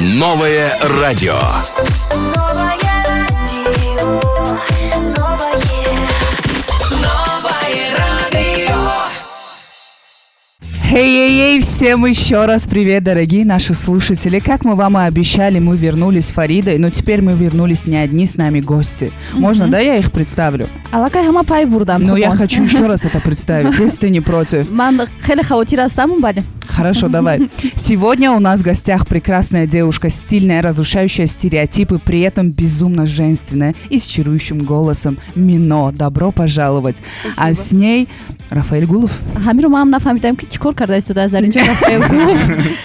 Новое радио. Новое радио, новое, Новое радио. Эй-эй-эй, всем еще раз привет, дорогие наши слушатели. Как мы вам и обещали, мы вернулись с Фаридой, но теперь мы вернулись не одни, с нами гости. Можно, да, я их представлю? Аллакай ҳама пай бурданд. Но я Хубон. Хочу еще раз это представить, если ты не против. Ман хеле хавотир ҳастам, бале. Хорошо, давай. Сегодня у нас в гостях прекрасная девушка, стильная, разрушающая стереотипы, при этом безумно женственная и с чарующим голосом. Мино, добро пожаловать. А с ней Рафаэль Гулов. Ҳамиро ман ҳам нафаҳмидам, ки чӣ кор карда истодааст дар инҷо Рафаэл Гулов.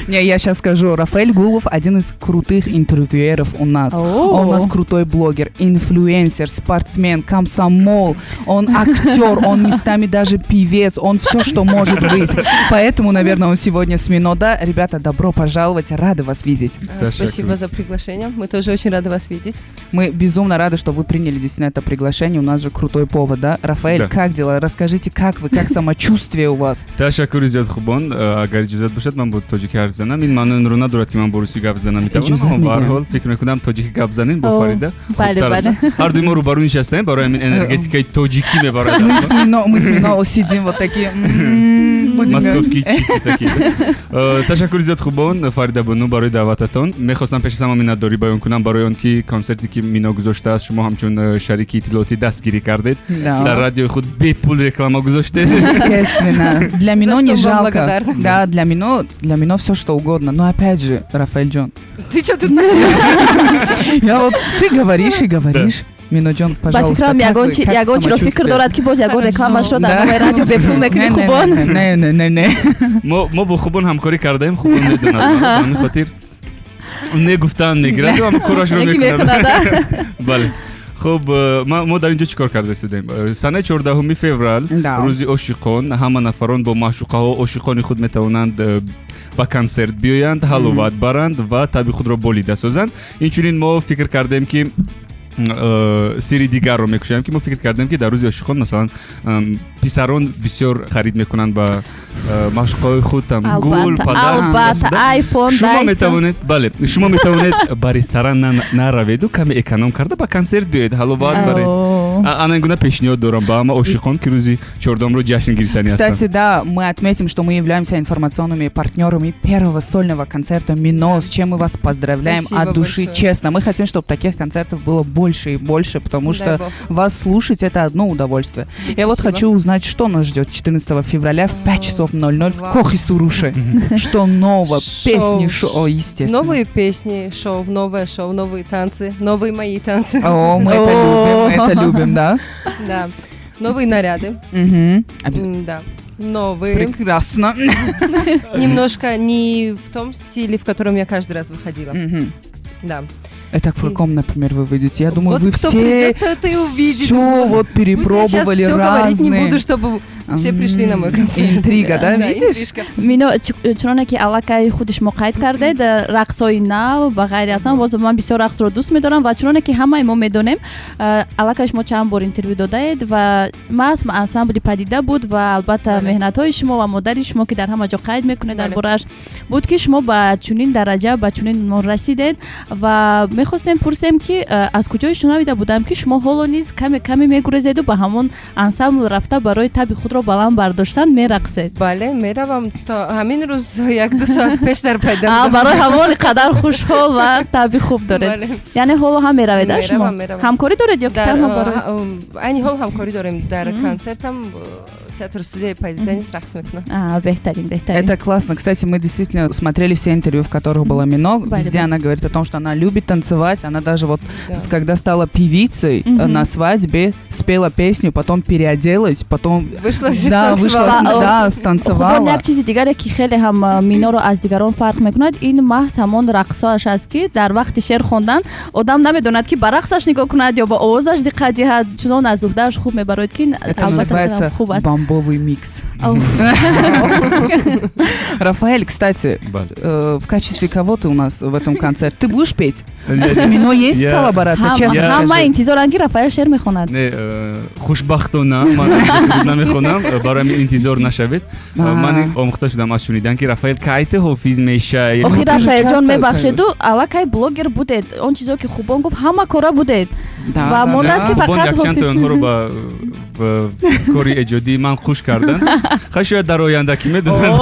Не, я сейчас скажу. Рафаэль Гулов — один из крутых интервьюеров у нас. О. Он у нас крутой блогер, инфлюенсер, спортсмен, комсомол. Он актер, он местами даже певец, он все, что может быть. Поэтому, наверное, он сегодня с Мино. Да, ребята, добро пожаловать, рады вас видеть. Спасибо за приглашение. Мы тоже очень рады вас видеть. Мы безумно рады, что вы приняли действительно это приглашение. У нас же крутой повод, да? Рафаэль, Да. как дела? Расскажите, как вы, как самочувствие у вас? Ташаккури зиёд, хубон. Агар иҷозат бошад, ман бо тоҷикӣ ҳарф занам. Ин маънои онро надорад, ки ман бо русӣ гап зада наметавонам, Иҷозат аммо ба ҳар медиҳам. ҳол фикр мекунам, тоҷикӣ гап занем бо О, Фарида бале, хубтар аст. Бале. Ҳар дуи мо рӯбарӯ нишастаем, барои ҳамин энергетикаи тоҷикӣ мебарад. Мы с Мино сидим вот такие, будем Московские чики такие. Ташаккури зиёд, хубон, Фарида бону, барои даъвататон. Мехостам пеш аз ҳама миннатдорӣ баён кунам барои он ки консерте, ки Мино гузоштааст, шумо ҳамчун шарики иттилоотӣ дастгирӣ кардед. Дар радиои худ бепул реклама гузоштед. Естественно. Для Мино За не что вам жалко. Благодарна. Да, для Мино все что угодно. Но опять же, Рафаэль Джон, Ты что тут? я вот, ты говоришь и говоришь. Миноҷон, Ба пожалуйста, фикрам, как ягон вы, как ягон чиро фикр самочувствие? Дорад, ки боз ягон Хорошо. Рекламашро дар Да. новои радио бепул мекунӣ, Не, не, хубон. не, не, не, не. Мо бо хубон ҳамкорӣ кардаем, хубон медонад, ба ҳамин хотир не гуфтан мегирад, ама корашро Яке мекунад. мекунад, а? Бале, хуб, мо дар ин ҷо чӣ кор карда истодем? Санаи 14 феврал, рӯзи ошиқон, ҳама нафарон бо маъшуқаҳо, ошиқони худ метавонанд ба консерт биёянд, ҳаловат баранд ва таби худро болида созанд. Инчунин мо фикр кардем, ки сирри дигарро мекушоем, ки мо фикр кардем, ки дар рӯзи ошиқон, масалан, писарон бисёр харид мекунанд ба маъшуқаҳои худ там гул, Албатта, падар. албатта, айфон, Шумо Дайсон. метавонед, бале, шумо метавонед ба ресторан нараведу каме эконом карда ба консерт биёед, ҳаловат баред. О. Ана ин гуна пешниҳод дорам ба ҳама ошиқон, ки рӯзи 14-ро ҷашн гирифтани Кстати, ҳастанд. да, мы отметим, что мы являемся информационными партнерами первого сольного концерта Мино, с чем мы вас поздравляем Спасибо от души, большое. Честно. Мы хотим, чтобы таких концертов было больше и больше, потому Дай что бог. Вас слушать — это одно удовольствие. Я вот Спасибо. Хочу узнать, что нас ждет 14 февраля в 5 часов 00 в Вау. Кохи Суруше. Что нового? Шоу. Песни, шоу, естественно. Новые песни, шоу, новое шоу, новые танцы, новые мои танцы. О, мы это любим, мы это любим, да? Да. Новые наряды. Мгм. Да. Новые. Прекрасно. Немножко не в том стиле, в котором я каждый раз выходила. Мгм. Да. Это в каком, например, вы выйдете? Я думаю, Вот вы кто все придет, тот и увидит. все вот перепробовали Сейчас все говорить не разные. Буду, чтобы все пришли на мой концерт. Интрига, да, Да, видишь? интрижка. Мино, чуноне ки аллакай худи шумо қайд кардед, рақсҳои нав ба ғайри аз ҳам, боз ман бисёр рақсро дӯст медорам ва чуноне ки ҳамаи мо медонем, аллакай шумо чанд бор интервю додаед ва маҳз ансамбли Падида буд ва албатта меҳнатҳои шумо ва модари шумо, ки дар ҳама ҷо қайд мекунед дар борааш, буд, ки шумо ба чунин дараҷа, ба чунин унвон расидед. Ва мехостем пурсем, ки аз куҷое шунавида будам, ки шумо ҳоло низ каме каме мегурезеду ба ҳамон ансамбл рафта, барои таби худро баланд бардоштан мерақсед. Бале, меравам. То ҳамин рӯз 1-ду соат пеш дар пайда А, будам. Барои ҳамон қадар хушҳол ва таби хуб доред. Бале. Яъне ҳоло ҳам меравед, а, шумо? Меравам, меравам. Ҳамкорӣ доред ё ки танҳо барои Айни ҳол ҳамкорӣ дорем. Дар концертам театр студияи Падида низ рақс мекунам. А, беҳтарин, беҳтарин. Это классно. Кстати, мы действительно смотрели все интервью, в которых была Мино. Бале, Везде бале. Она говорит о том, что она любит танцевать. Она даже вот, Да. когда стала певицей, Мгм. На свадьбе спела песню, потом переоделась, потом Вышла, да, вышла, станцевала. да, Хуб, станцевала. як чизи дигаре, ки хеле ҳам Миноро аз дигарон фарқ мекунад, ин маҳз ҳамон рақсоаш аст, ки дар вақти шеър хондан одам намедонад, ки ба рақсаш нигоҳ кунад ё ба овозаш диққат диҳад, чунон аз уҳдааш хуб мебарояд, ки Это албатта называется хеле хуб аст. бомб. Имбовый микс. Рафаэль, кстати, в качестве кого ты у нас в этом концерте? Ты будешь петь? С Мино есть коллаборация, честно скажи. Ҳама интизоранд, ки Рафаэл шеър мехонад. Не, хушбахтона ман намехонам, барои ҳамин интизор нашавед. Ман омӯхта шудам аз шунидан, ки Рафаэл кайти ҳофиз меша. Охи, Рафаэлҷон, мебахшеду, аллакай блогер будед, он чизо ки Хубон гуфт, ҳама кора будед ва мондааст, ки фақат якчанд онҳоро ба кори эҷодии ман хуш кардан. Хай, шояд дар оянда, ки медонад.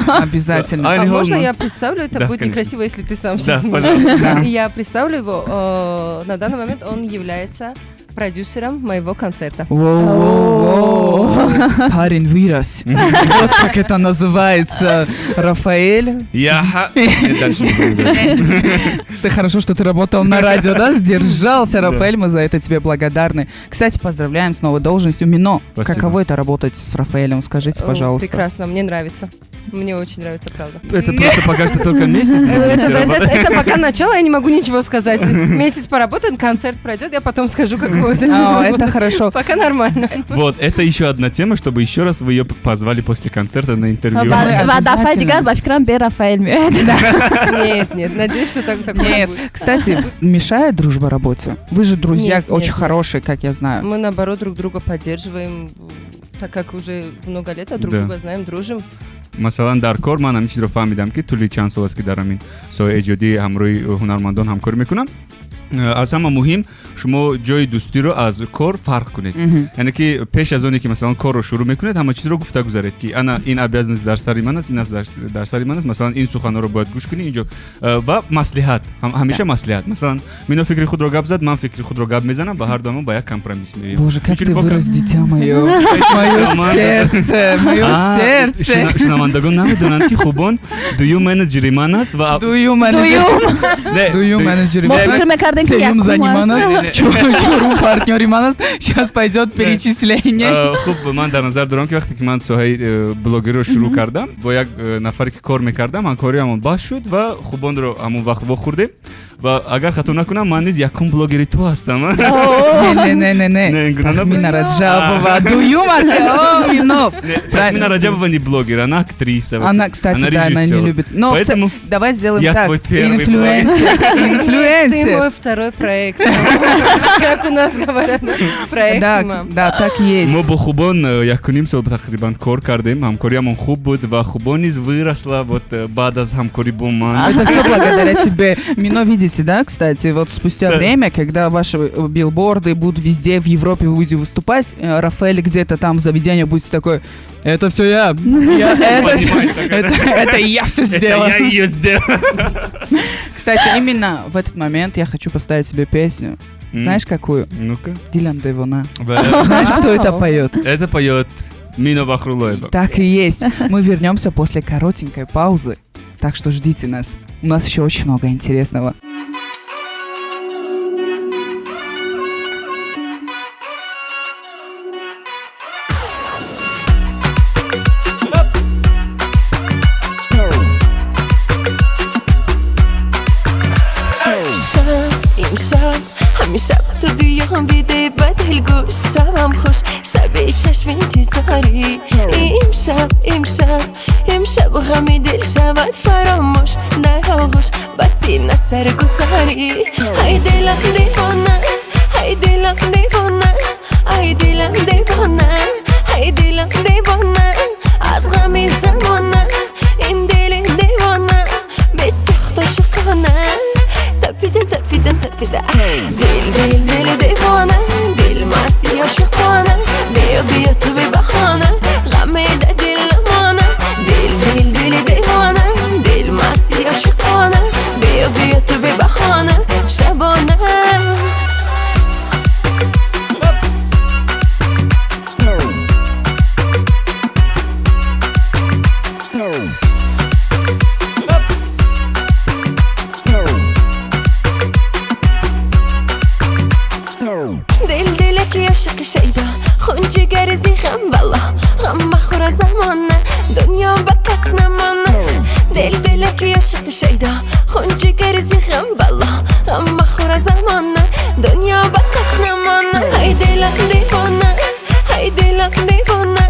Обязательно. А можно я представлю? Это будет некрасиво, если ты сам сейчас. Да. Я представлю его. На данный момент он является продюсером моего концерта. Воу-воу-воу. Парень вырос. Вот как это называется. Рафаэль. Я. Ты хорошо, что ты работал на радио, да? Сдержался, Рафаэль, мы за это тебе благодарны. Кстати, поздравляем с новой должностью. Мино, каково это работать с Рафаэлем? Скажите, пожалуйста. Прекрасно, мне нравится. Мне очень нравится, правда. Это просто пока что только месяц. Это пока начало, я не могу ничего сказать. Месяц поработаем, концерт пройдет, я потом скажу, каково это. Это хорошо. Пока нормально. Вот, это еще одна тема, чтобы еще раз вы ее позвали после концерта на интервью. Ва дафъаи дигар, ба фикрам, бе Рафаэль меояд. Нет, нет, надеюсь, что так такое Нет, кстати, мешает дружба работе? Вы же друзья очень нет. хорошие, как я знаю. Мы, наоборот, друг друга поддерживаем, так как уже много лет друг друга знаем, дружим. Масалан, дар кор ман ҳамин чизро фаҳмидам, ки тӯли чанд сол аст, ки дар ҳамин соҳаи эҷодӣ ҳамроҳи ҳунармандон ҳамкорӣ мекунам, аз ҳама муҳим шумо ҷои дӯстиро аз кор фарқ кунед, яъне ки пеш аз оне ки, масалан, корро шурӯъ мекунед, ҳама чизро гуфта гузаред, ки ана ин обязанность дар сари ман аст, ин аст дар сари ман аст, масалан, ин суханҳоро бояд гӯш кунӣ инҷо ва маслиҳат, ҳамеша маслиҳат. Масалан, Мино фикри худро гап зад, ман фикри худро гап мезанам ва ҳар дуамон ба як компромисс меоем. Боже, как ты вырос, дитя мое, мое сердце, мое сердце. Шунавандагон намедонанд, ки Хубон дуюм менеҷери ман аст ва Дуюм менеҷер, дуюм менеҷери. Мо фикр мекардем, ки Сеюм за ман аст, чорум партнёри ман аст. Сейчас пойдет перечисление. Хуб, ман дар назар дорам, ки вақте ки ман соҳаи блогерро шурӯъ кардам, бо як нафаре ки кор мекардам, ҳамкориамон баҳс шуд ва Хубонро ҳамон вақт вохӯрдем ва агар хато накунам, ман низ якум блогери ту ҳастам. Не, не, не, не, Тахмина Раджабова дуюм аст. О, Мино. Тахмина Раджабова не блогер, она актриса. Она, кстати, да, она не любит. Но поэтому давай сделаем я так. Твой первый. Инфлюенсер, инфлюенсер. Ты мой второй проект. Как у нас говорят, проект. Да, да, так и есть. Мо бо Хубон якуним сол тақрибан кор кардем, ҳамкориамон хуб буд ва Хубон низ выросла вот баъд аз ҳамкорӣ бо ман. Это все благодаря тебе. Мино, видите, да, кстати, вот спустя время, когда ваши билборды будут везде, в Европе вы будете выступать, Рафаэль где-то там в заведении будет такой: это все я, это я все сделал. Это я ее сделал. Кстати, именно в этот момент я хочу поставить себе песню. Знаешь, какую? Ну-ка. Дилам девона. Знаешь, кто это поет? Это поет Мино Бахрулоева. Так и есть. Мы вернемся после коротенькой паузы. Так что ждите нас. У нас еще очень много интересного. امشب تو بیام بیده و دلگوش شبم خوش، شب چشم انتظاری. امشب، امشب، امشب غم دل شود فراموش، در آغوش بسیم نسر گذاری. ای دلم دیوانه، ای دلم دیوانه، ای دلم دیوانه، ای دلم دیوانه، از غم زمانه این دل دیوانه به سخت عاشقانه. تپیده تپیده تپیده، دل دل دل دیوانه، دل مستی عاشقانه، بیا بیا تو بی بهانه، غم ده دل نمانه. دل دل دل دیوانه، دل مستی عاشقانه، بیا بیا تو بی بهانه، شبانه. شیدا خون جگر زی غم، والله غم مخور زمانه، دنیا به کس نمانه. دل دلک عاشق شیدا خون جگر زی غم، والله غم مخور زمانه، دنیا به کس نمانه. ای دلم دیوانه، ای دلم دیوانه،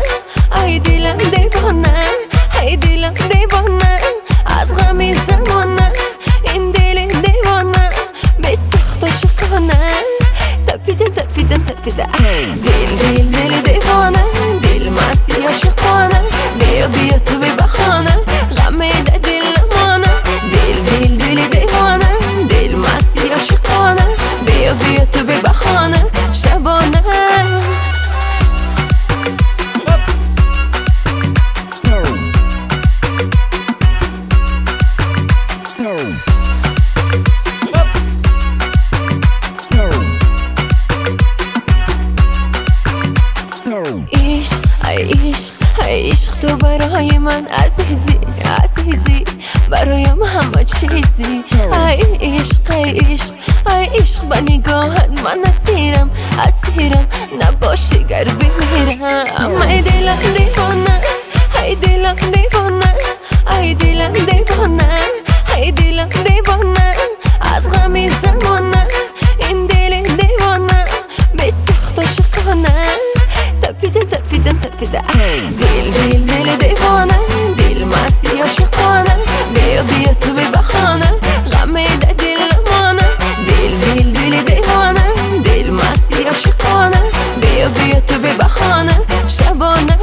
Ман азизӣ, азизӣ, бароям ҳама чизӣ. Ай ишқ, ай ишқ, ай ишқ, ба нигоҳат ман асирам, асирам, набошӣ гар бимирам. Ай дилам девона, ай дилам девона, ай дилам девона, ай дилам девона, аз ғами замона ин дили девона бесохт ошиқона тапида, тапида, тапида. Дил, дил, дили девона, дил масти ошиқона, биё, биё ту бебаҳона, ғаме да дил намона. Дил, дил, дили девона, дил масти ошиқона, биё, биё ту бебаҳона, шабона.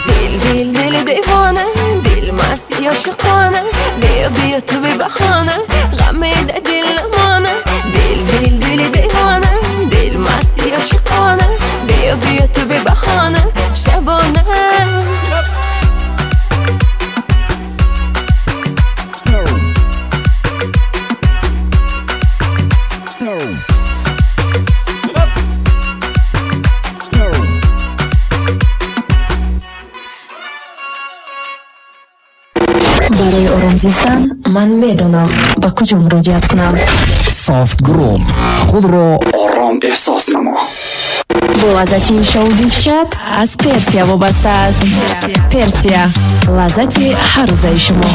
Дил, дил, дили девона, дил масти ошиқона, биё, биё ту бебаҳона, ғаме да дил намона. Дил, дил, дили девона, дил масти ошиқона, биё, биё ту бебаҳона, шабона. Барои ором зистан ман медонам, ба куҷо муроҷиат кунам. Софт Груп, худро ором эҳсос намо. Бо лаззати шоу Девчат аз Персия вобаста аст. Персия, лаззати ҳаррӯзаи шумо.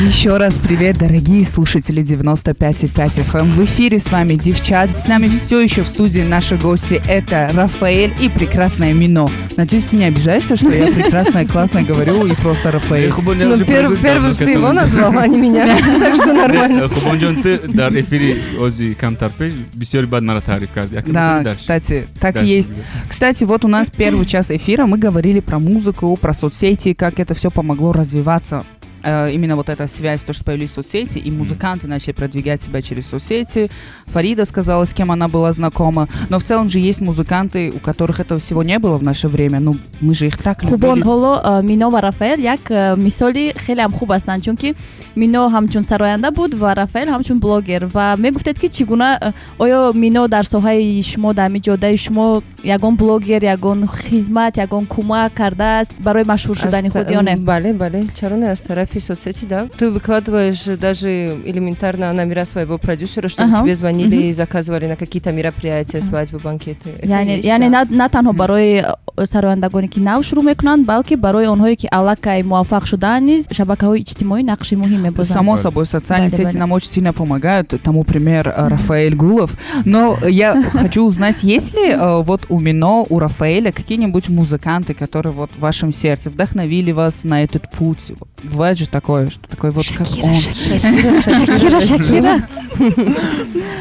Еще раз привет, дорогие слушатели 95,5 FM. В эфире с вами Девчат. С нами все еще в студии наши гости. Это Рафаэль и прекрасная Мино. Надеюсь, ты не обижаешься, что я прекрасная, классно говорю и просто Рафаэль. Ну, первым, что его назвал, а не меня. Так что нормально. Хубонҷон, ты дар эфири ози камтар пеш бисёри бад мара таъриф кардӣ. Да, кстати, так и есть. Кстати, вот у нас первый час эфира, мы говорили про музыку, про соцсети, как это все помогло развиваться. Именно вот эта связь, то, что появились соцсети, и музыканты начали продвигать себя через соцсети. Фарида сказала, с кем она была знакома. Но в целом же есть музыканты, у которых этого всего не было в наше время. Ну, мы же их так любили. Хубон, ҳоло Мино ва Рафаэл як мисоли хеле ҳам хуб ҳастанд, чунки Мино ҳамчун сароянда буд ва Рафаэл ҳамчун блогер. Ва мегуфтед, ки чӣ гуна, оё Мино дар соҳаи шумо, дар ҳамин ҷодаи шумо ягон блогер, ягон хизмат, ягон кӯмак кардааст барои машҳур шудани худ ё не? Бале, бале, чаро не, аз тарафи соцсети, да. Ты выкладываешь даже элементарно номера своего продюсера, чтобы тебе звонили и заказывали на какие-то мероприятия, свадьбы, банкеты. Яъне на танҳо барои сарояндагоне, ки нав шурӯъ мекунанд, балки барои онҳое, ки аллакай муваффақ шудаанд, низ шабакаҳои иҷтимоӣ нақши муҳим мебозанд. Само собой, социальные сети нам очень сильно помогают. Тому пример Рафаэль Гулов. Но я хочу узнать, есть ли вот у Мино, у Рафаэля какие-нибудь музыканты, которые вот в вашем сердце вдохновили вас на этот путь? Бывает же такое, что такой вот как он. Шакира, Шакира.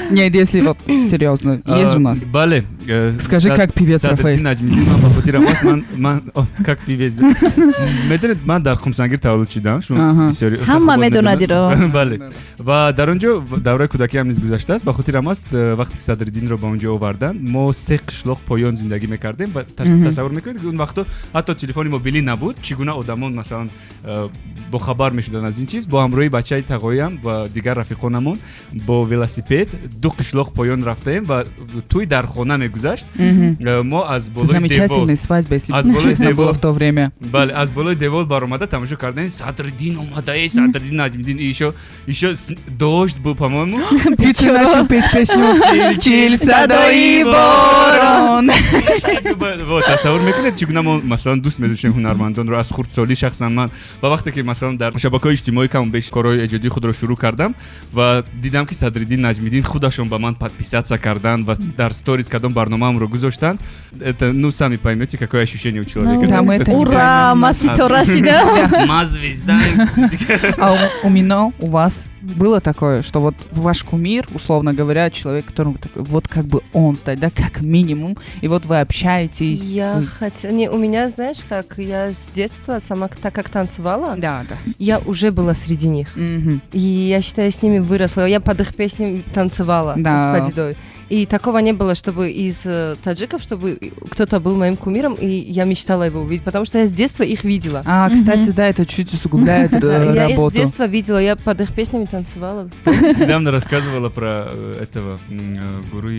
Нет, если вот серьезно, есть же у нас. Бале. Скажи, как певец Рафаэль. Наҷмиддин, ман ба хотирам аст, ман как певец. Медонед, ман дар Хумсангир таваллуд шудам, шумо бисёри ҳама медонад иро. Бале. Ва дар он ҷо давраи кӯдакиам низ гузаштааст. Ба хотирам аст, вақте ки Садриддинро ба он ҷо оварданд, мо се қишлоқ поён зиндагӣ мекардем ва тасаввур мекунед, ки он вақто ҳатто телефони мобилӣ набуд, чӣ гуна одамон масалан бохабар мешуданд аз ин чиз. Бо ҳамроҳи бачаи тағоям ва дигар рафиқонамон бо велосипед ду қишлоқ поён рафтаем ва тӯй дар хона мегузашт. Мо аз болои Замечательной свадьбы, если честно, было в то время. Бале, аз болои девол баромада тамошо кардем. Садриддин омадае, Садриддин Наҷмиддин, еще дождь был, по-моему. И ты начал петь песню «Чил-чил, садои борон». Вот, тасаввур мекунед, чӣ гуна мо масалан дӯст медоштем ҳунармандонро аз хурдсолӣ, шахсан ман. Ва вақте ки масалан дар шабакаҳои иҷтимоӣ каму беш корҳои эҷодии худро шурӯъ кардам ва дидам, ки Садриддин Наҷмиддин худашон ба ман подписаться карданд ва дар сторис кадом барномаамро гузоштанд, это, ну, сами поймете, какое ощущение у человека. Да, мы это Ура, ма ситора шидам. Ма звезда. А у Мино, у вас было такое, что вот ваш кумир, условно говоря, человек, которому такой, вот как бы он стать, да, как минимум, и вот вы общаетесь. Я хотела... Не, у меня, знаешь, как я с детства сама, так как танцевала, да. я уже была среди них. И я, считаю, с ними выросла. Я под их песни танцевала с Падидой. И такого не было, чтобы из таджиков, чтобы кто-то был моим кумиром, и я мечтала его увидеть, потому что я с детства их видела. А, кстати, да, это чуть усугубляет Я их с работу. Детства видела, я под их песнями танцевала. Помнишь, недавно рассказывала про этого гуру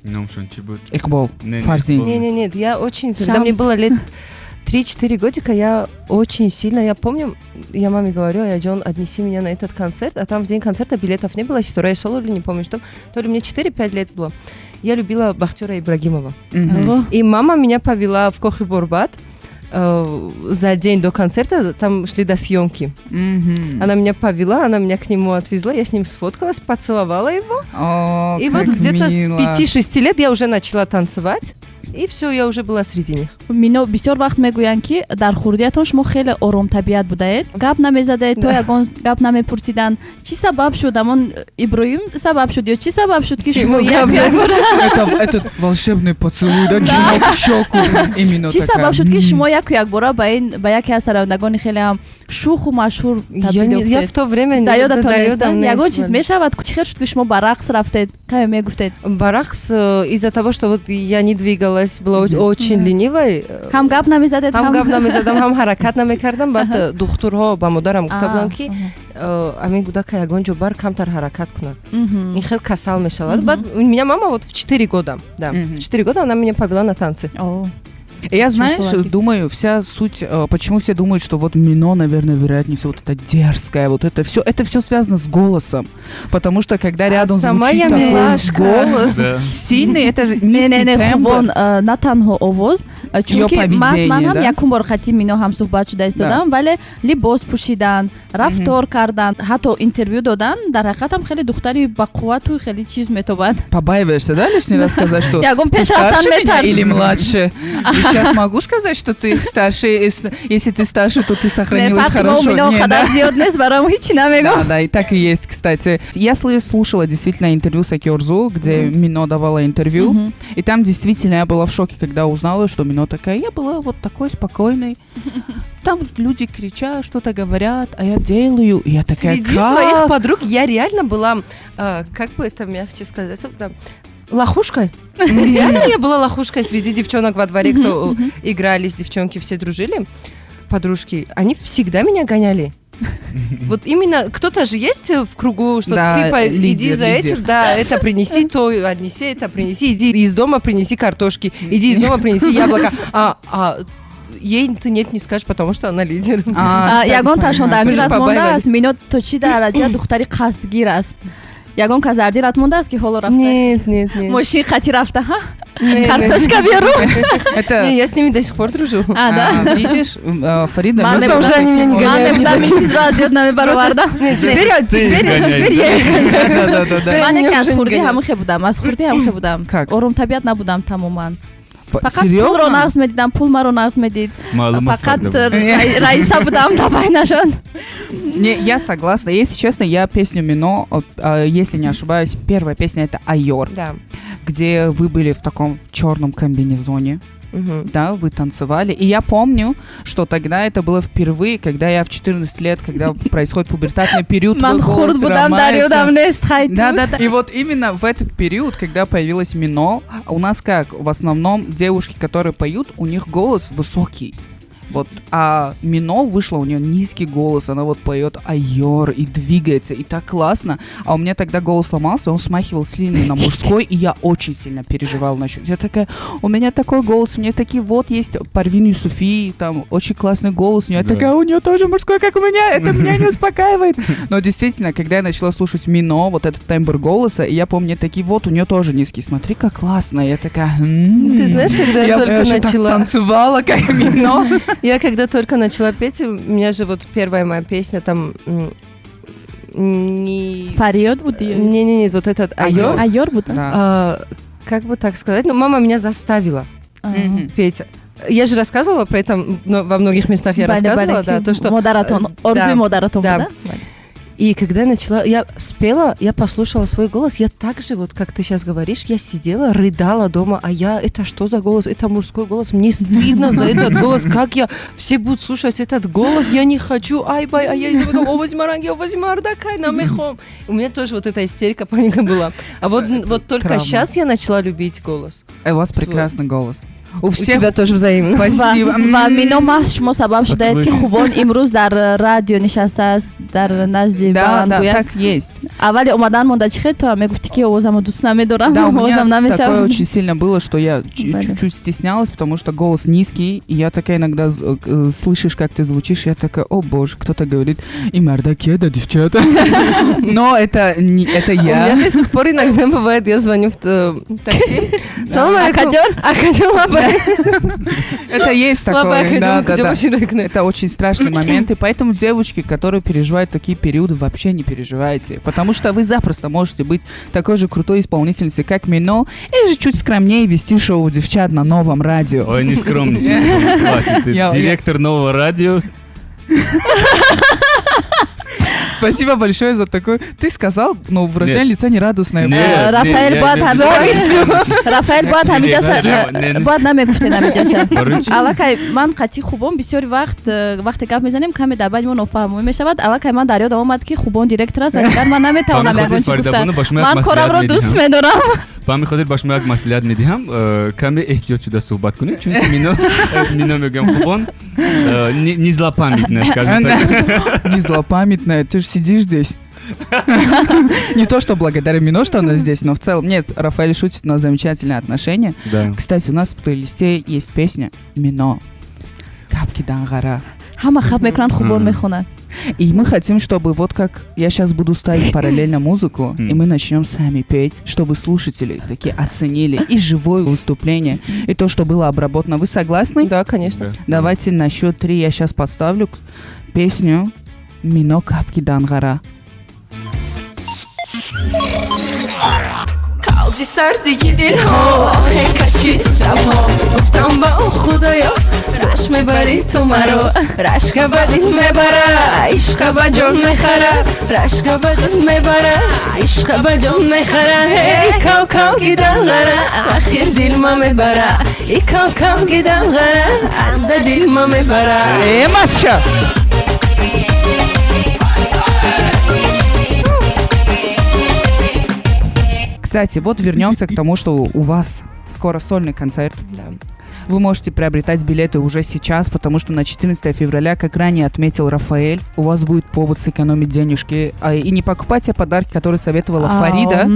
номшон чӣ буд? Иқбол, Не, не, Фарзин. Иқбол. Не-не-нет, я очень... Когда мне Шамс. Было лет 3-4 годика, я очень сильно, я помню, я маме говорю: «Аяҷон, отнеси меня на этот концерт», а там в день концерта билетов не было, Ситораи Сол или не помню что, то ли мне 4-5 лет было. Я любила Бахтиёра Ибрагимова. Мгм. И мама меня повела в Кохи Борбад за день до концерта, там шли до съемки. Мгм. Она меня повела, она меня к нему отвезла, я с ним сфоткалась, поцеловала его. О, И вот как где-то с мило. 5-6 лет я уже начала танцевать, и все, я уже была среди них. Мино, бисёр вақт мегӯянд, ки дар хурдиятон шумо хеле оромтабиат будаед, гап намезадаед, то ягон гап намепурсиданд. Чӣ сабаб шуд? Ҳамон Иброҳим сабаб шуд ё чӣ сабаб шуд, ки шумо Мо як гап зад. Это этот волшебный поцелуй, да, чмок в щеку. Именно Чӣ такая. Сабаб шуд, ки шумо яку якбора ба ин ба яке аз сарояндагони хеле ҳам шӯху машҳур Я, табдил не, я в ёфтед? То время Дар ёдатон да, нест, ёдам ягон нест, чиз бале. Мешавад? Чӣ хел шуд, ки шумо ба рақс рафтед? Каме мегуфтед. Ба рақс из-за того, что вот я не двигалась, была очень ленивой. Ҳам гап намезадед. Ҳам гап намезадам, ҳам ҳаракат намекардам. Баъд духтурҳо ба модарам гуфта буданд, ки амин кӯдака ягон ҷо бар, камтар ҳаракат кунад, ин хел касал мешавад. Баъд меня мама вот в 4 года, да, в 4 года она меня повела на танцы. О. Я, знаешь, сладкий. Думаю, вся суть, почему все думают, что вот Мино, наверное, вероятнее всего, вот это дерзкое, вот это все связано с голосом. Потому что когда рядом Сама звучит я такой милашка. Голос Да. сильный, это же Не, низкий не, не, тембр. Хубон, на танҳо овоз, чунки поведение, ман ҳам да? якум бор қати Мино ҳам суҳбат шуда истодам, вале либос пӯшидан, рафтор кардан, ҳатто интервю додан, дар ҳақиқат ҳам хеле духтари бақуввату хеле чиз метобад. Побаиваешься, да, лишний раз сказать, что Ягон ты пеш рафтан старше меня метарсам. Или младше? И сейчас могу сказать, что ты старше, если ты старше, то ты Не, сохранилась фарқи мо хорошо. Мино Не, қадар да? зиёд нест, барои ҳичи намегӯм. Да, да, и так и есть, кстати. Я слушала действительно интервью с Аки Орзу, где Мино давала интервью, Мгм. И там действительно я была в шоке, когда узнала, что Мино такая, я была вот такой спокойной. Там люди кричат, что-то говорят, а я делаю. И я такая, Среди как? Своих подруг я реально была, как бы это мягче сказать, да, лохушкой. Реально я была лохушкой среди девчонок во дворе, кто игрались, девчонки все дружили, подружки, они всегда меня гоняли. Вот именно кто-то же есть в кругу, что Да, ты иди лидер, за лидер. этим, да, это принеси, то отнеси, это принеси, иди из дома принеси картошки, иди из дома принеси яблоко. А ей ты нет не скажешь, потому что она лидер. А, кстати, Ягон ташон дар понятно. дилат Побаивались. мондааст, Мино то чӣ дараҷа духтари қасдгир аст? Ягон кас дар дилат мондааст, ки ҳоло рафта Нет, нет, нет. мошин қати рафта, ҳа, Не, не. картошка биёру? Это, Не, я с ними до сих пор дружу. А, да. А, видишь, Фарида... Ман мы не уже они меня не ман гоняют. небудам, ин чизро аз ёд намебаровардам. Нет, теперь, теперь, гоняй. Теперь я их гоняю. Да, да, да, да. Ман Меня яке аз уже не хурдӣ гоняют. ҳамихе будам, аз хурдӣ ҳамихе будам. Как? Оромтабиат набудам тамоман. Фақат Серьезно? пулро нағз медидам, пул маро нағз медид. Маълум аст, Фақат карда буд. раиса будам дар байнашон. Не, я согласна. Если честно, я песню Мино, если не ошибаюсь, первая песня это «Айор», Да. где вы были в таком черном комбинезоне, Мгм. Да, вы танцевали. И я помню, что тогда это было впервые, когда я в 14 лет, когда происходит пубертатный период, твой Ман голос хурд будам, дар ломается. ёдам нест, хай ту. Да. И вот именно в этот период, когда появилась Мино, у нас как, в основном девушки, которые поют, у них голос высокий. Вот, а Мино вышла, у нее низкий голос, она вот поет айор и двигается, и так классно. А у меня тогда голос сломался, он смахивал сильно на мужской, и я очень сильно переживала насчет. Я такая, у меня такой голос, у меня такие вот есть Парвин Юсуфи, там очень классный голос, у нее такая, у нее тоже мужской, как у меня, это меня не успокаивает. Но действительно, когда я начала слушать Мино, вот этот тембр голоса, и я помню, такие, вот у нее тоже низкий, смотри, как классно. Я такая, «М-м-м». Ты знаешь, когда я только вообще так начала... танцевала, как Мино. Я когда только начала петь, у меня же вот первая моя песня там не... Фарёд буди? Не-не-не, вот этот «Айор». Айор буд? Да. А, как бы так сказать? Ну, мама меня заставила Мгм. петь. Я же рассказывала про это, но во многих местах я рассказывала, да, то, что Модаратон, орзуи да, модаратон да. буда? И когда я начала, я спела, я послушала свой голос, я так же, вот как ты сейчас говоришь, я сидела, рыдала дома, а я, это что за голос? Это мужской голос, мне стыдно за этот голос, как я, все будут слушать этот голос, я не хочу, ай бай, а я из овози маранги, овози мардакай, намехом. У меня тоже вот эта истерика, паника была. А вот, вот только травма. Сейчас я начала любить голос. У вас прекрасный голос. У У всех. Тебя тоже взаимно. Спасибо. Ва Мино маҳз шумо сабаб шудаед, ки Поцелуй. Хубон имрӯз дар радио нишастааст дар назди Да, баландгӯяк. Так есть. Аввали омадан монда чӣ хел ту мегуфтӣ ки овозамо дӯст намедорам, Да, у меня овозам такое намешавад. Очень сильно было, что я Бале. Чуть-чуть стеснялась, потому что голос низкий, и я такая иногда слышишь, как ты звучишь, я такая: о боже, кто-то говорит, и мардаке, да, девчата. Но это не, это У меня я. До сих пор иногда бывает, я звоню в такси. Салам алейкум. Акаҷон. Акаҷон, лабай. Это есть Лабай, такое, да, акаҷон, да, куҷо да. боши. Это очень страшный момент, и поэтому девочки, которые переживают такие периоды, вообще не переживайте, потому что вы запросто можете быть такой же крутой исполнительницей, как Мино, или же чуть скромнее вести шоу девчат на новом радио. Ой, не скромничай, хватит. Ты директор нового радио. Спасибо большое за такой. Ты сказал, но выражение лица нерадостное. Нет, Э, Рафаэль не, бояд я не- Рафаэл бояд ҳамиҷаша Не, не. бояд намегуфтед ҳамиҷаша. Барои чӣ? Аллакай ман қатъи Хубон бисёри вақт вақте гап мезанем каме дар байни мо нофаҳмомӣ мешавад. Аллакай ман дар ёдам омад ки Хубон директор аст ва дигар ман наметавонам Ба ҳамин ягон хотир, чӣ гуфтан. Фаридабону, ба шумо як Ман маслиҳат корамро дӯст медиҳам. медорам. Ба ҳамин хотир ба шумо як маслиҳат медиҳам, каме эҳтиёт шуда суҳбат кунед, чунки Мино, Мино мегӯям, Хубон не злопамятная, скажем так. Не злопамятная, ты же сидишь здесь. Не то, что благодаря Мино, что она здесь, но в целом. Нет, Рафаэль шутит, у нас замечательные отношения. Да. Кстати, у нас в плейлисте есть песня Мино. Капки Дангара. Ҳама хаб мекунанд, Хубон Мгм. мехонад. И мы хотим, чтобы вот как я сейчас буду ставить параллельно музыку, и Мм. мы начнем сами петь, чтобы слушатели такие оценили и живое выступление, и то, что было обработано. Вы согласны? Да, конечно. Да. Давайте на счет три я сейчас поставлю песню Мино Капки Дангара. Қавзи сардии дилҳо кашид шабҳо гуфтам ба ӯ худоё рашк мебарӣ ту маро рашка ба дил мебара ишқа ба ҷон мехара рашка ба дил мебара ишқа ба ҷон мехара эй кав кав гиданғара ахир дилма мебара и кав кав гиданғара анда дилма мебара. Масша! Кстати, вот вернемся к тому, что у вас скоро сольный концерт. Да. Вы можете приобретать билеты уже сейчас, потому что на 14 февраля, как ранее отметил Рафаэль, у вас будет повод сэкономить денежки и не покупать те подарки, которые советовала Фарида,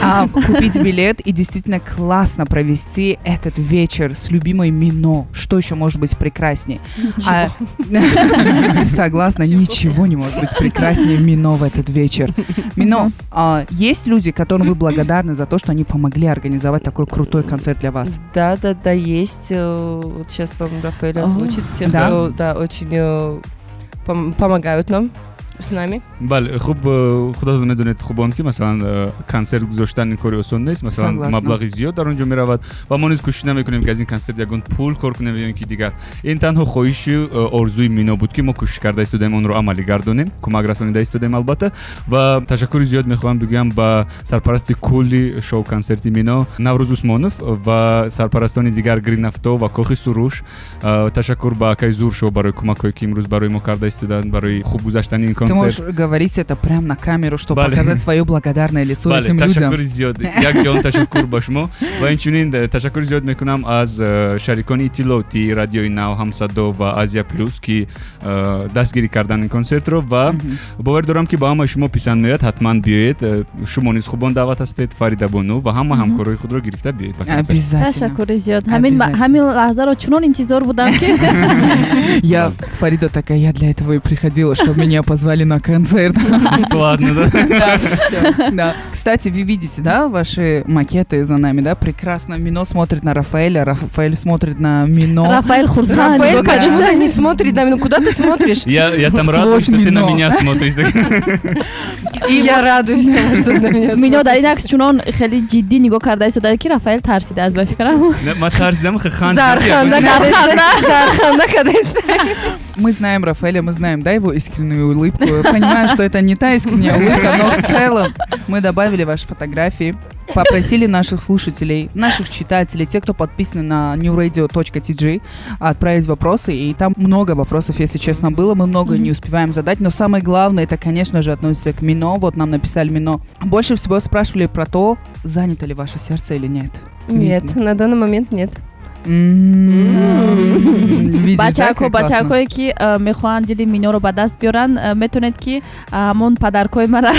а купить билет и действительно классно провести этот вечер с любимой Мино. Что еще может быть прекраснее? Согласна, ничего не может быть прекраснее Мино в этот вечер. Мино, есть люди, которым вы благодарны за то, что они помогли организовать такой крутой концерт для вас? Да, есть. Вот сейчас вам Рафаэль озвучит тех, Да. кто, да, очень помогают нам, с нами. Бале, хуб, худатон медонед, Хубон, ки масалан консерт гузоштан ин кори осон нест, масалан Согласна. Маблағи зиёд дар он ҷо меравад ва мо низ кӯшиш намекунем, ки аз ин консерт ягон пул кор кунем ё ин ки дигар. Ин танҳо хоҳиши орзуи Мино буд, ки мо кӯшиш карда истодаем онро амалӣ гардонем, кӯмак расонида истодаем албатта. Ва ташаккури зиёд мехоҳам бигӯям ба сарпарасти кулли шоу консерти Мино Наврӯз Усмонов ва сарпарастони дигар Гринавто ва Кохи Суруш. Ташаккур ба акаи Зуршо барои кӯмакҳое, ки имрӯз барои мо карда истоданд барои хуб гузаштани ин Ты консерт. можешь говорить это прямо на камеру, чтобы Бале. Показать свое благодарное лицо Бале, этим людям. Ташаккури зиёд, як ҷон ташаккур ба шумо. Ва инчунин ташаккури зиёд мекунам аз шарикони иттилоотӣ Радиои Нав, Ҳамсадо ва Азия Плюс, ки дастгирӣ кардан ин консертро. Ва бовар дорам, ки ба ҳамаи шумо писанд меояд. Ҳатман биёед. Шумо низ, Хубон, даъват ҳастед, Фаридабону ва ҳама ҳамкорои худро гирифта биёед ба консерт. Обязательно. Ташаккури зиёд, ҳамин Обязательно. Ҳамин лаҳзаро чунон интизор будам ки Я, Фарида такая, я для этого и приходила, чтобы меня позвали на концерт. Бесплатно, да? Да, всё. Да. Кстати, вы видите, да, ваши макеты за нами, да? Прекрасно. Мино смотрит на Рафаэля, Рафаэль смотрит на Мино. Рафаэль хурсанд. Рафаэль почему-то не смотрит на меня. Куда ты смотришь? Я там Сквозь радуюсь, что ты на Мино. меня смотришь. Я радуюсь тому, что на меня Мино дар ин акс чунон хеле ҷиддӣ нигоҳ карда истода, ки Рафаэл тарсидааст, ба фикрам. Ман тарсидам, ханд. Зарханда зарханда кадес. Мы знаем Рафаэля, мы знаем, да, его искреннюю улыбку. Понимаю, что это не та искренняя улыбка, но в целом мы добавили ваши фотографии, попросили наших слушателей, наших читателей, те, кто подписаны на newradio.tg, отправить вопросы. И там много вопросов, если честно, было. Мы много не успеваем задать. Но самое главное, это, конечно же, относится к Мино. Вот нам написали Мино. Больше всего спрашивали про то, занято ли ваше сердце или нет. Нет, на данный момент нет. Бачако, бачакое, ки мехоҳанд дили Миноро ба даст биёранд, метавонед, ки ҳамон подаркҳои мара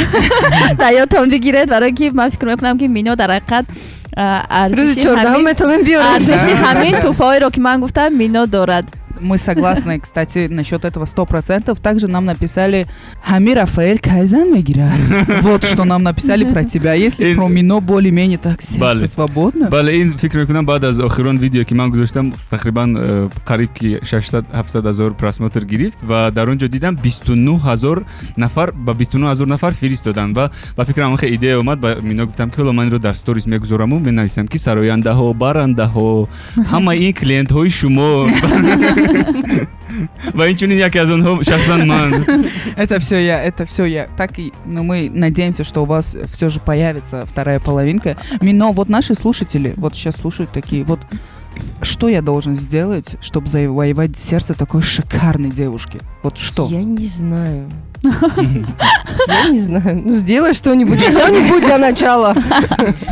дар ёдтон бигиред, барое ки ман фикр мекунам, ки Мино дар ҳақиқат рӯзи 14-ум метавонем биёрем. Арзиши ҳамин тӯҳфаҳоеро, ки ман гуфтам, Мино дорад. Мы согласны, кстати, насчет этого 100%. Также нам написали: «Ҳами Рафаэль кай зан мегира». Вот что нам написали про тебя. Если про Мино более-менее так сердце свободно. Бале, ин фикр мекунам, баъд аз охирон видео, ки ман гузоштам, тақрибан қариб ки 600-700 ҳазор просмотр гирифт ва дар он ҷо дидам, 29 ҳазор нафар ба 29 ҳазор нафар фиристоданд ва ба фикрам хе идея омад. Ба Мино гуфтам, ки ҳоло ман инро дар сторис мегузораму менависам, ки сарояндаҳо, барандаҳо, ҳамаи ин клиентҳои шумо ва инчунин яке аз онҳо шахсан ман. Это все я, это все я. Так и, но мы надеемся, что у вас все же появится вторая половинка. Мино, вот наши слушатели вот сейчас слушают такие: вот что я должен сделать, чтобы завоевать сердце такой шикарной девушки? Вот что? Я не знаю. Я не знаю. Ну, сделай что-нибудь, что-нибудь для начала.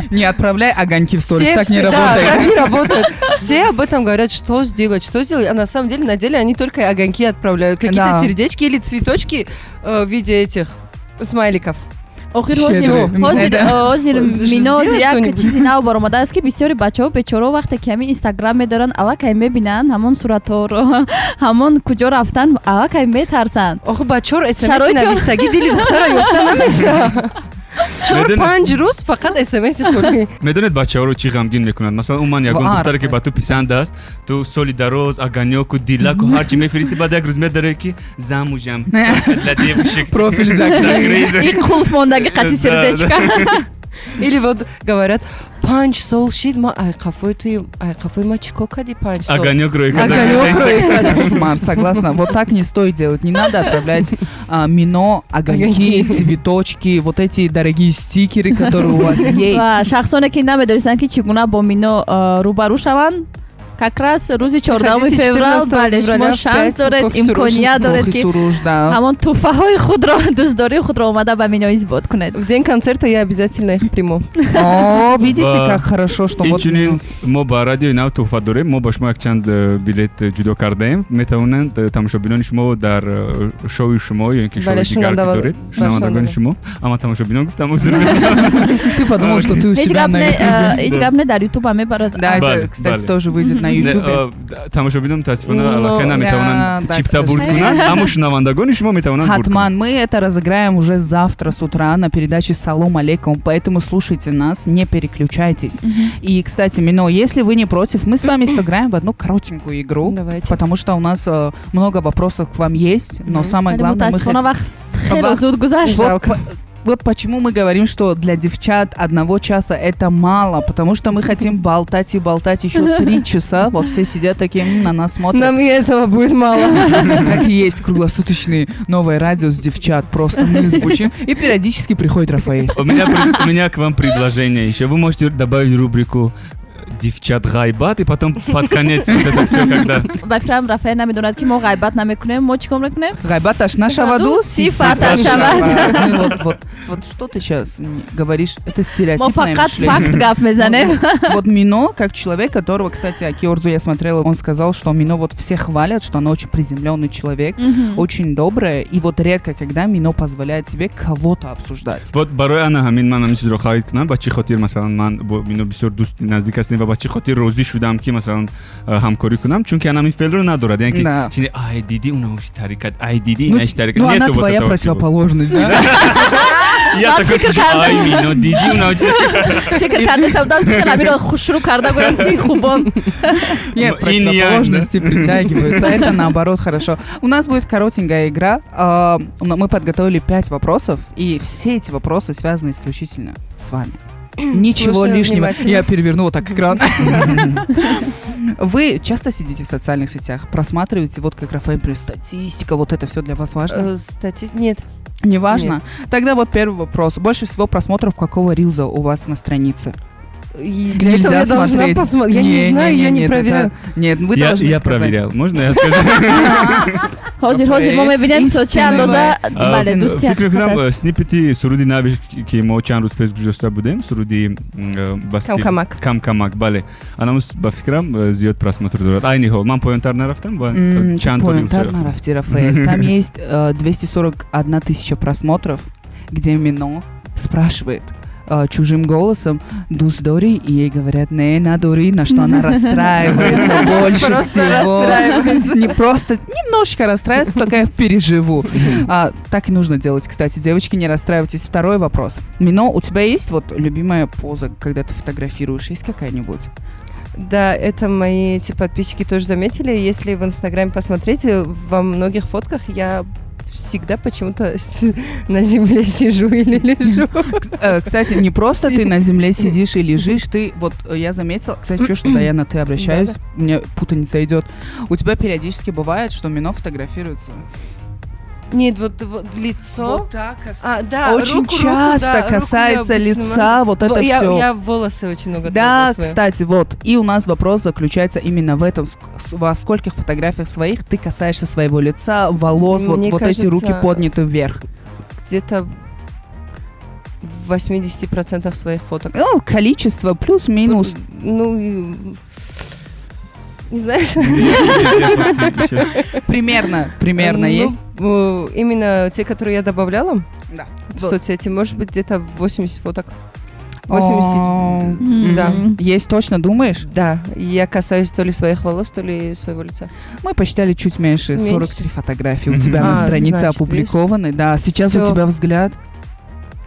Не отправляй огоньки в сторис, так не Да, работает. Так не работает. Все об этом говорят, что сделать, что сделать. А на самом деле, на деле они только огоньки отправляют. Какие-то сердечки или цветочки в виде этих смайликов. Охир Щедрый. ҳозир Да. ҳозир Мино Сделай як что-нибудь. чизи нав баромадааст, ки бисёри бачаҳо бечорао вақте ки ҳамин Инстаграм медоранд, аллакай мебинанд ҳамон суратҳоро, ҳамон куҷо рафтан, аллакай метарсанд. Охи, бачор смс Шароити навистагӣ дили духтара ёфта намеша. Чор Медонед- панҷ рӯз фақат смс хӯрдӣ. Медонед, бачаҳоро чӣ ғамгин мекунад? Масалан, умуман ягон Ва, духтаре, ки ба ту писанд аст, ту соли дароз огонёку, дилаку, ҳарчи мефиристӣ, баъд як рӯз медаре, ки замужем, для девушек. Профиль закрыт. И қулф мондаги қати сердечка. Или вот говорят: панҷ сол шид, ма ай қафои туи, ай қафои ма чӣ кор кардӣ 5 сол? Огонёк рӯй карда. Огонёк рӯй карда. Кошмар, согласна. Вот так не стоит делать. Не надо отправлять Мино огоньки, Огоньки. цветочки, вот эти дорогие стикеры, которые у вас есть. Ва шахсоне, ки намедонистанд, ки чӣ гуна бо Мино рӯбарӯ шаванд, как раз рӯзи 14 Приходите феврал, 14 бале, шумо февраля в шанс 5 доред, Кохи Суруш. имконият доред, Кохи ки Суруш, да. ҳамон тӯҳфаҳои худро, дӯстдории худро омада ба Мино исбот кунед. В день концерта я обязательно их приму. О, видите, как хорошо, что вот Инчунин мо ба Радиои Нав тӯҳфа дорем. Мо ба шумо якчанд билет ҷудо кардаем. Метавонанд тамошобинони шумо дар шоуи шумо ё ин ки шоуи Бале, дигар, ки доред, ба шунавандагони шумо, ама тамошобинон гуфтам, узр. Ты подумал, что ты у Ҳеҷ себя гап на не, Ютубе. ҳеҷ гап не, дар Ютуба мебарад. Да, это, Бале, кстати, бале. тоже выйдет на Ютубе. Тамошобинон, мутаассифона, Но- аллакай наметавонанд Да, чипта к бурд сожалению. кунанд, аммо шунавандагони шумо метавонанд бурд Хатман, кунанд. мы это разыграем уже завтра с утра на передаче «Салом алейкум», поэтому слушайте нас, не переключайтесь. И, кстати, Мино, если вы не против, мы с вами сыграем в одну коротенькую игру, Давайте. Потому что у нас много вопросов к вам есть, но Мгм. самое Вале главное, мы мутаассифона вақт хеле зуд гузашт. Вот, Жалко. вот почему мы говорим, что для девчат одного часа это мало, потому что мы хотим болтать и болтать еще 3 часа. Вот все сидят такие, на нас смотрят. Нам и этого будет мало. Так и есть, круглосуточные новое радио с девчат. Просто мы звучим. И периодически приходит Рафаэль. У меня к вам предложение еще. Вы можете добавить рубрику «Девчат ғайбат» и потом под конец вот это все, когда Ба фикрам, Рафаэл намедонад, ки мо ғайбат намекунем. Мо чӣ кор мекунем? Ғайбаташ нашаваду, сифаташ шавад. Ну вот что ты сейчас говоришь, это Мо стереотипное фақат мышление. факт гап мезанем. Вот Мино, как человек, которого, кстати, Аки Орзу я смотрела, он сказал, что Мино вот все хвалят, что она очень приземленный человек, очень добрая, и вот редко, когда Мино позволяет себе кого-то обсуждать. Вот барои ана ҳамин ман ҳамин чизро харид кунам, ба чӣ хотир, масалан, ман бо Мино бисёр дӯсти наздик ҳастем ва ба чӣ хотир розӣ шудам, ки масалан ҳамкорӣ кунам, чунки ана ҳамин феълро надорад, яъне ки чине ай диди уна уши тарикат, ай диди Ну, ина иш тарикат. ну, она Нету вот твоя этого всего. противоположность, да? Я такой сижу, ай, Мино, диди уна. Фикр карда будам, чӣ хел амиро хушрӯ карда гӯям, ки хубон. Не, противоположности притягиваются. Это наоборот хорошо. У нас будет коротенькая игра. Мы подготовили пять вопросов, и все эти вопросы связаны исключительно с вами. Ничего Слушаю лишнего. Внимательно. Я переверну вот так экран. Вы часто сидите в социальных сетях, просматриваете, вот как Рафаэль, например, статистика, вот это все для вас важно? Нет. Не важно? Тогда вот первый вопрос. Больше всего просмотров какого рилза у вас на странице? И для Нельзя этого я должна смотреть. посмотреть. Я не знаю, я не нет, проверяю. Нет, вы Я, должны я сказать. Проверял. Можно я скажу? Ҳозир, ҳозир мо мебинем, то чӣ андоза, бале, дӯсти Фикр ҳақиқат мекунам, аст. сниппети суруди нави, ки мо чанд рӯз пеш гузошта будем, суруди ба стил- Камкамак. Камкамак, бале, анамус ба фикрам, зиёд просмотр дорад. Айни ҳол ман поёнтар нарафтам ва чанд то Поёнтар рилсҳоро- нарафти, Рафаэль. Там есть 241 тысяча просмотров, где Мино спрашивает чужим голосом: «Дӯст дорӣ?» И ей говорят: «Не, надорӣ», на что она расстраивается больше Просто всего. Расстраивается. Не просто, немножечко расстраивается, такая: переживу. Так и нужно делать, кстати, девочки, не расстраивайтесь. Второй вопрос. Мино, у тебя есть вот любимая поза, когда ты фотографируешь? Есть какая-нибудь? Да, это мои эти подписчики тоже заметили. Если в Инстаграме посмотреть, во многих фотках я всегда почему-то на земле сижу или лежу. Кстати, не просто ты на земле сидишь и лежишь, ты, вот я заметила, кстати, что да, я на ты обращаюсь, мне путаница идет. У тебя периодически бывает, что Мино фотографируется. Нет, вот лицо. Вот так. А, да, Очень руку, руку, часто да, руку я касается обычно лица, вот это все. Я волосы очень много Да, трогаю свои. Кстати, вот. И у нас вопрос заключается именно в этом. Во скольких фотографиях своих ты касаешься своего лица, волос, вот, Мне вот эти руки кажется, подняты вверх? где-то в 80% своих фоток. Ну, количество плюс-минус. Ну, не знаешь? Нет, я фотки еще. Примерно, примерно Ну, есть? Именно те, которые я добавляла в соцсети, может быть, где-то 80 фоток. 80, да. Есть точно, думаешь? Да, я касаюсь то ли своих волос, то ли своего лица. Мы посчитали чуть меньше, Меньше. 43 фотографии у Мгм. тебя на А, странице значит, опубликованы. Да, сейчас у Всё. тебя взгляд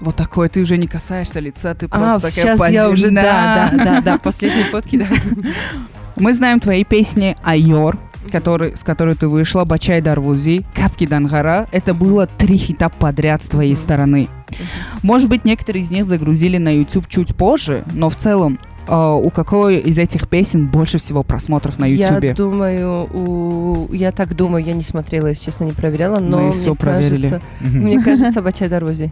вот такой, ты уже не касаешься лица, ты А, просто такая сейчас я уже, да, последние фотки, да. Мы знаем твои песни «Айёр», с которой ты вышла, «Бачаи Дарвозӣ», «Кабки Данғара». Это было три хита подряд с твоей Мгм. Стороны. Может быть, некоторые из них загрузили на YouTube чуть позже, но в целом у какой из этих песен больше всего просмотров на Я YouTube? думаю, я так думаю, я не смотрела, если честно, не проверяла, но Мы мне всё проверили. кажется, Мгм. мне кажется, «Бачаи Дарвозӣ»,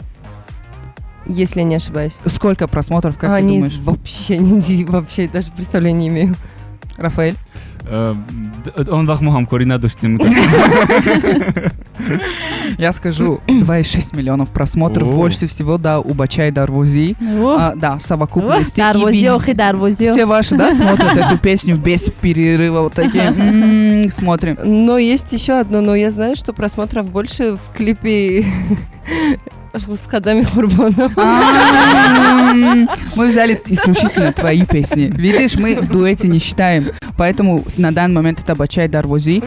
если я не ошибаюсь. Сколько просмотров, как А, ты нет, думаешь? Вообще, вообще даже представления не имею. Рафаэль? Он вақт мо ҳамкорӣ надоштем. Я скажу, 2,6 миллионов просмотров. О. Больше всего, да, у «Бачаи Дарвозӣ». О, А, да, в совокупности. И Дарвозӣ, охи, дарвозӣ. Все ваши, да, смотрят эту песню без перерыва, вот такие, смотрим. Но есть еще одно, но я знаю, что просмотров больше в клипе с Қадами Қурбонов. Мы взяли исключительно твои песни. Видишь, мы в дуэте не считаем. Поэтому на данный момент это «Бачаи Дарвозӣ».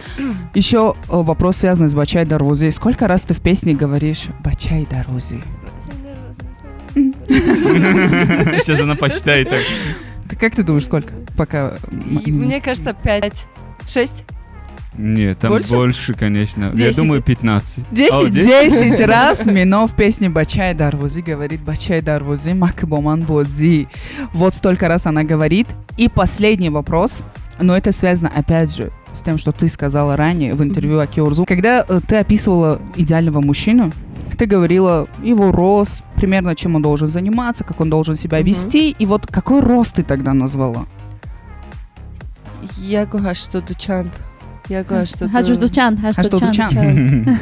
Еще вопрос, связанный с «Бачаи Дарвозӣ». Сколько раз ты в песне говоришь «Бачаи Дарвозӣ»? Сейчас она посчитает так. Ты как ты думаешь, сколько? Пока. И мне кажется, пять, шесть, Нет, там Больше? Больше, конечно. Я 10. думаю, 15. 10. О, 10? 10 раз Мино в песне «Бачаи Дарвозӣ» говорит: «Бачаи Дарвозӣ, мака бо ман бозӣ». Вот столько раз она говорит. И последний вопрос, но это связано опять же с тем, что ты сказала ранее в интервью Аки Орзу. Когда ты описывала идеального мужчину, ты говорила его рост, примерно чем он должен заниматься, как он должен себя Мгм. Вести. И вот какой рост ты тогда назвала? Яку ҳаштоду чанд. Яку ҳаштоду Ҳаштоду чанд, ҳаштоду Ҳаштоду чанд. чанд.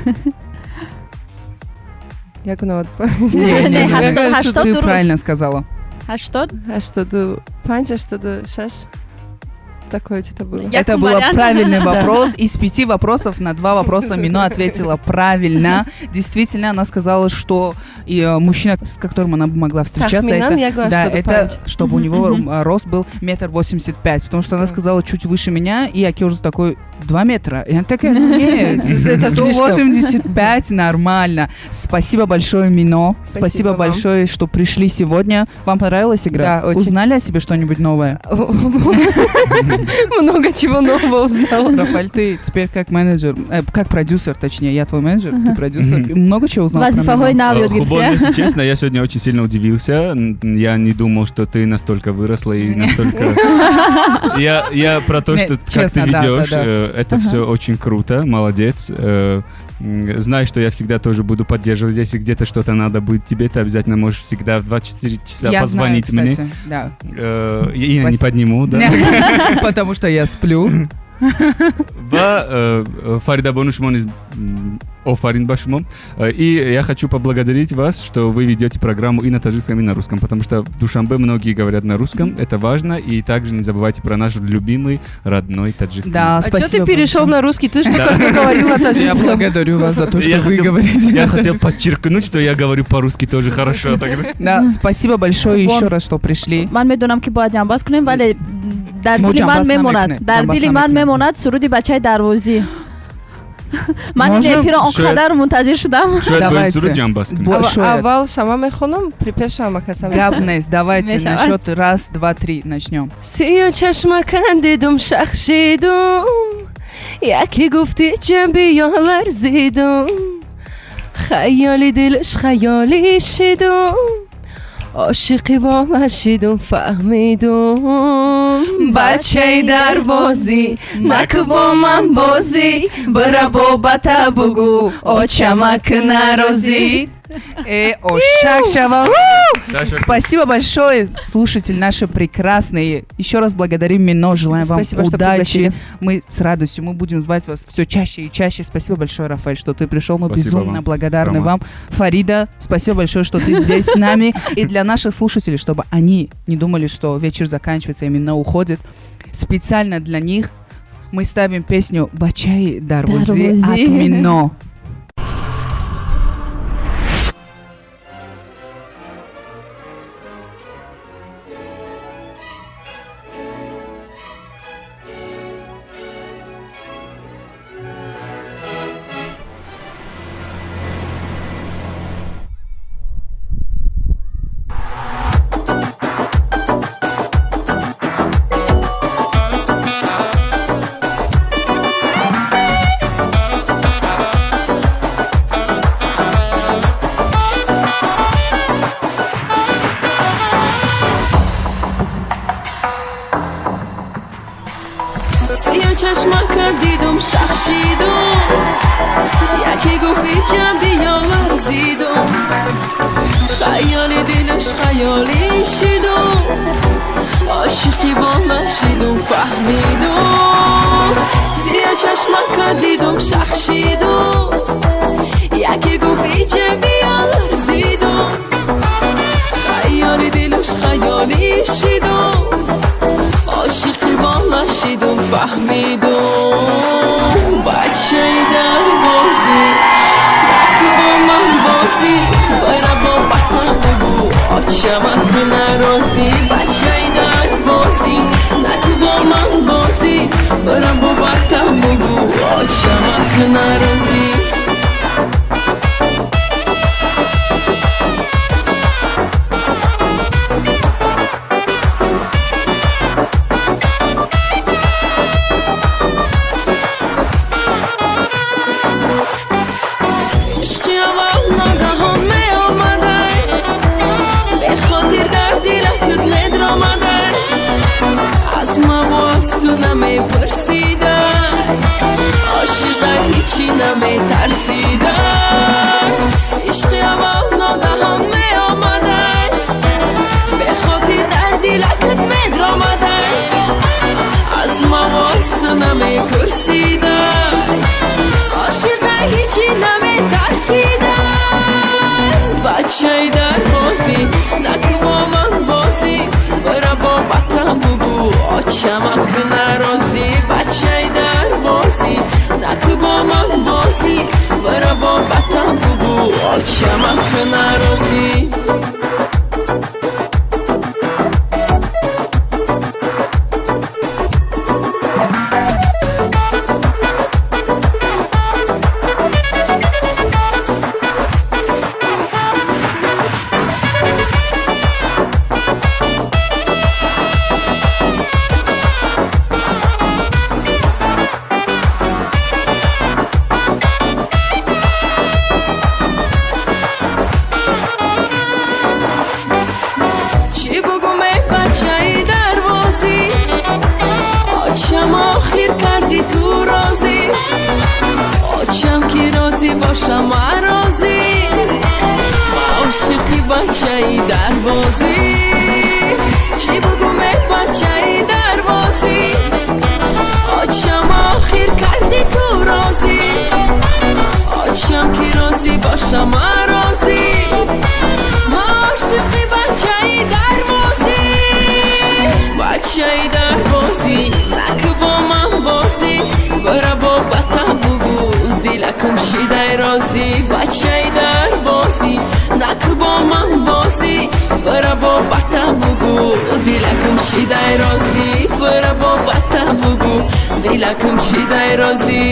Яку навад. Не, не, не, ҳаштод ты дуруст. Правильно сказала. 80. 85, 86. Такое что-то было. Я Это был вариант. Правильный вопрос. Из пяти вопросов на два вопроса Мино ответила правильно. Действительно, она сказала, что и, мужчина, с которым она бы могла встречаться, Тахминан это, яку да, ҳаштоду это панҷ. чтобы у него Мгм. рост был 1,85 м, потому что она Да. сказала чуть выше меня, и Аки уже такой: 2 метра. И она такая: «Ну нет, Это слишком. 185 нормально». Спасибо большое, Мино. Спасибо Спасибо вам. Большое, что пришли сегодня. Вам понравилась игра? Да, очень. Узнали о себе что-нибудь новое? Много чего нового узнала. Рафаэль, ты теперь как менеджер, как продюсер, точнее, я твой менеджер, ты продюсер. Мгм. Много чего узнал про Вазифаҳои Мино? нав ёд Хубон, гирифтия. если честно, я сегодня очень сильно удивился. Я не думал, что ты настолько выросла и настолько. Я про то, Не, что как честно, ты да, ведешь, да, да. это все очень круто, молодец. Знай, что я всегда тоже буду поддерживать. Если где-то что-то надо будет тебе, ты обязательно можешь всегда в 24 часа Я позвонить знаю, мне. кстати, да. И я не Спасибо. Подниму, да. Потому что я сплю. Ва Фарида бону, шумо низ, офарин ба шумо. И я хочу поблагодарить вас, что вы ведете программу и на таджикском, и на русском, потому что в Душанбе многие говорят на русском, это важно, и также не забывайте про наш любимый родной таджикский Да, язык. А что спасибо ты перешел большое. на русский? Ты же только что говорил на Я таджикском. благодарю вас за то, что Я вы говорите. Я хотел подчеркнуть, что я говорю по-русски тоже хорошо. Тогда. Да, спасибо большое Вон. еще раз, что пришли. Ман медонам, ки бояд ҷамъбаст кунем, вале дар Мо дили ман ҷамъбаст мемонад, намекунем, дар ҷамъбаст дили ман намекунем. мемонад суруди бачаи дарвозӣ. Ман ин Можем? эфирро он қадар мунтазир шудам. Шояд бояд Давайте. суруд ҷамъбаст кунем. Шояд. Аввал шама мехонам, припев шама касам. Гап нест, давайте на Мешавад. счет раз, два, три начнем. Сиё чашмакан дидум, шах шидум, яке гуфти ҷамбиё ларзидум, хаёли дилаш хаёлӣ шидум, ошиқи вола шидум, фаҳмидум. Бачаи дарвозӣ, наку бо ман бозӣ, бира бобата бугӯ, очамак нарозӣ. Ошак шава. Ташаккур. Спасибо большое, слушатели наши прекрасные. Еще раз благодарим Мино, желаем Спасибо, вам что удачи. пригласили. Мы с радостью, мы будем звать вас все чаще и чаще. Спасибо большое, Рафаэль, что ты пришел. Мы Спасибо безумно вам, благодарны Рома. вам. Фарида, спасибо большое, что ты здесь с нами. И для наших слушателей, чтобы они не думали, что вечер заканчивается и Мино уходит, специально для них мы ставим песню «Бачаи дарвози» Дарвози. от Мино. Сиё чашмака дидум, шах шидум, яке гуфт иҷа биё, ларзидум, хаёли дилаш хаёлӣ шидум, ошиқи вола шидум, фаҳмидум. Сиё чашмака дидум, шах шидум, яке гуфт иҷа биё, ларзидум, хаёли дилаш хаёлӣ шидум, ошиқи вола шидум, фаҳмидум. Бачаи дарвозӣ, наку бо ман бозӣ, бара бобата бугӯ, очамак нарозӣ. Бачаи дарвозӣ, наку бо ман бозӣ, бара бобата бугӯ, очамак нарозӣ. Ишқи аввал ногаҳон меомадай, бехотир дар дилакат медромадай, аз маву аз ту намепурсидай, ошиқа ҳичи наметарсидай. Ишқи аввал ногаҳон меомадай, бехотир дар дилакат медромадай, аз маву аз ту намепурсидай, ошиқа ҳичи наметарсидай. Бачаи дарвозӣ, наку бо ман бозӣ, бара бобата бугӯ, очамак нарозӣ. Бачаи дарвозӣ, наку бо ман бозӣ, бара бобата бугӯ, очамак нарозӣ. бошам, ман розӣ. Ма ошиқи бачаи дарвозӣ. Чӣ бугум, э бачаи дарвозӣ? Очам охир кардӣ ту розӣ. Очам ки розӣ бошам, ман розӣ. Ма ошиқи бачаи дарвозӣ. Бачаи дарвозӣ, наку бо ман бозӣ. Бара бо бата бугӯ, дилакум шидай розӣ. Бачаи дарвозӣ, наку бо ман бозӣ. Бара бо бата бугӯ, дилакум шидай розӣ. Бара бо бата бугӯ, дилакум шидай розӣ.